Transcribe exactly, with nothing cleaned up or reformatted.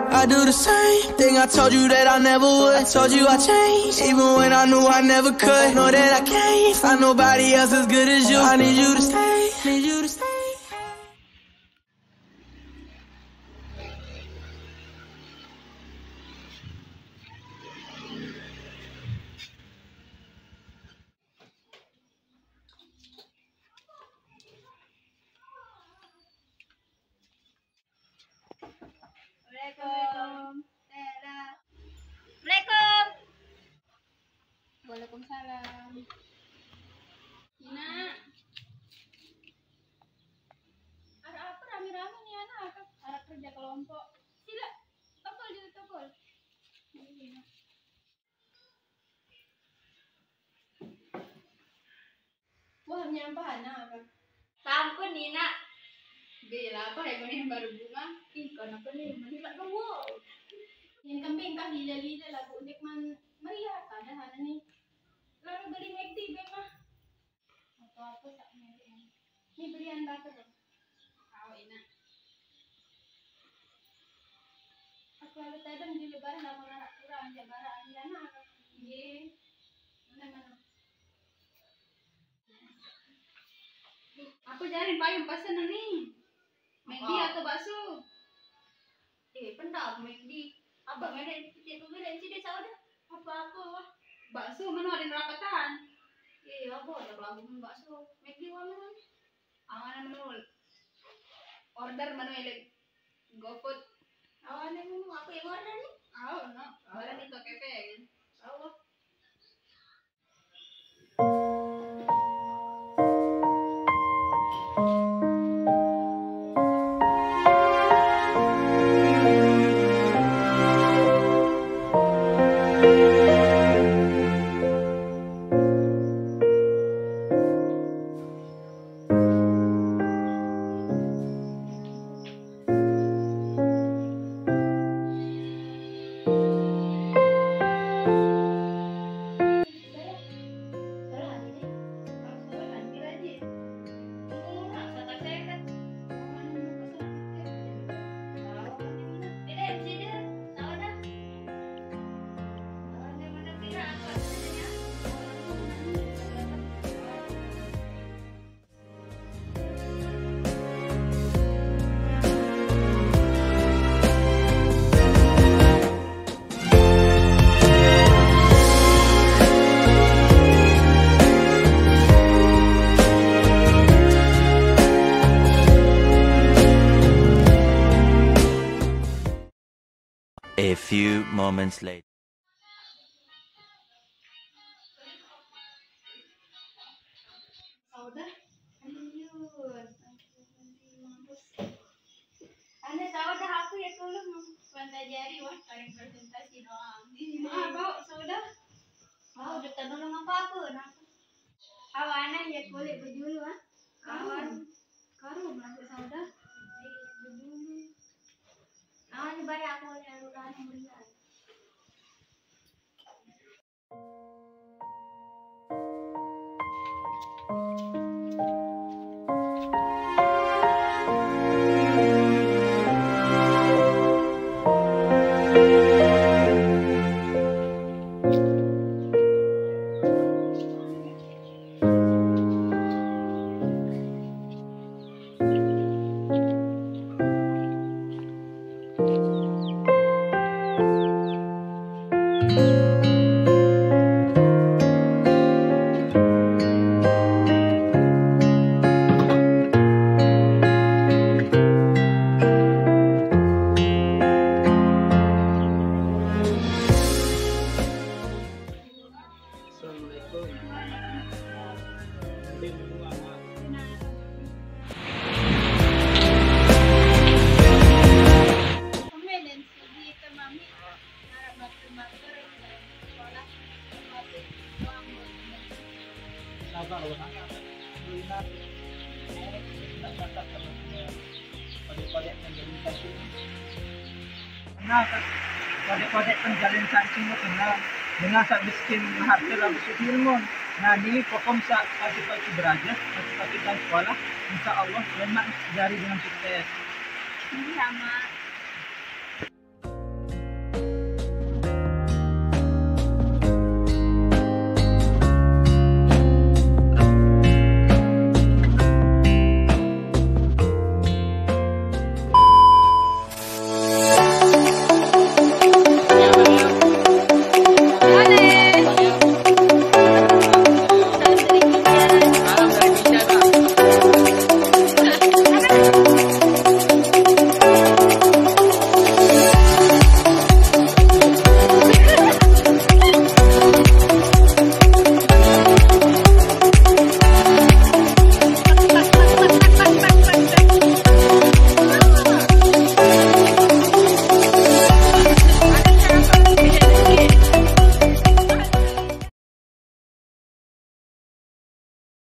I do the same thing I told you that I never would. I told you I changed, even when I knew I never could. Know that I can't find nobody else as good as you. I need you to stay, need you to stay. Assalamualaikum. Dadah. Assalamualaikum. Waalaikumsalam. Ina. Ada apa rame-rame nih anak? Ada kerja kelompok. Sila, tokol dulu tokol. Ini, Ina. Wah, nyampah anak apa? Sampun, Nina. Bila apa ya, ini baru bunga? Ih, kenapa nih? Menimbak dong, wow. Yang kambing kah lila-lila lagu undek man meriah. Padahal nih. Lalu beli McD, Beb, mah. Apa-apa tak meriah. Ini belian batur. Kau enak. Aku lalu tadem di lebaran aku larak kurang, aja barak Ariana. Iya. Mana-mana. Apa jarin payung pasal ni? McD atau bakso? Eh, pendak McD. Apa merek titik tu merek sini tahu dah? Apa-apa wah. Bakso mana ada nerapatan? Eh, apa ada pelabuhan bakso? McD warna mana? Awan mana? Order mana elek? GoFood. Awan mana? Apa yang order ni? Oh, no. Order ni tu kafe kan? Tahu. A few moments later. Saudah, ayo, mampus. Ane saudah aku ya tulung. Pantai jari wah paling presentasi doang. Iya. Apa saudah? Mau udah nolong apa aku? Nah. Awana ya kulit bejulu ah. Kawan. Karu masuk saudah. Bejulu. Awan bayar aku yang lu kan meriah. Assalamualaikum. Kalau mana, kuliner, eh, nggak dapat sama punya kode-kode penjalin cacing. Nah, kode-kode penjalin cacing lo kenal. Dengan saat miskin harta lalu sugih ilmu. Nah, ini pokok bisa pagi-pagi belajar, pagi-pagi dan sekolah, insya Allah lemak jari dengan sukses. Ini sama